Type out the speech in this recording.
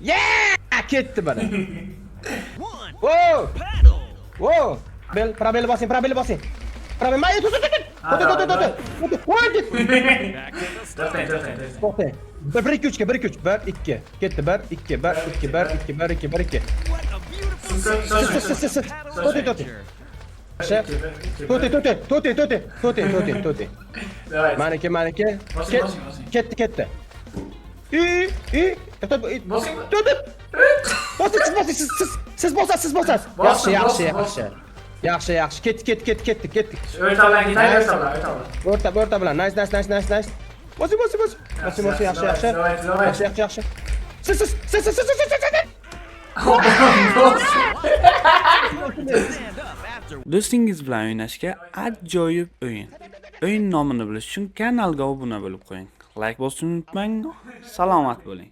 Yeah! Ketdi mana. Wow! Wow! Bel, пробел bosing, пробел bosing. Пробел, may, tut, tut, tut. Tut, tut, tut, tut. Tut, voy, ketdi. To'xtang, to'xtang, to'xtang. To'xtang. 1 1 2 3 ga 1 2 3 1 2. Ketdi 1 2 1 2 1 2 1 2 1 2. Siz Siz, siz, siz, siz. To'xtang, to'xtang. Yaxshi. To'xtang, to'xtang, to'xtang, to'xtang, to'xtang, to'xtang, to'xtang. Давай. Maniki, maniki. Bosing, bosing, bosing. Ketdi, ketdi. I, i, to'xtab, Bosing. To'xtab. Bosing, siz bosing, siz, siz, siz bosasiz, siz bosasiz. Bosdim, Yaxshi, yaxshi, bosdim, yaxshi. Yaxshi, yaxshi. Ketdi, ketdi, ketdi, ketdi, ketdik. O'rta bilan ketaylik, o'rta bilan, o'rta bilan. O'rta, o'rta bilan. Nice, nice, nice, nice, nice. Bosing, bosing, bosing. Bosing, bosing, yaxshi, yaxshi. Давай, давай. Yaxshi, yaxshi, yaxshi. Siz, siz, siz, siz, siz, siz, siz, siz. Do'stingiz bilan o'ynashga ajoyib o'yin. O'yin nomini bilish uchun kanalga obuna bo'lib qo'ying. Like bosishni unutmang. Salomat bo'ling.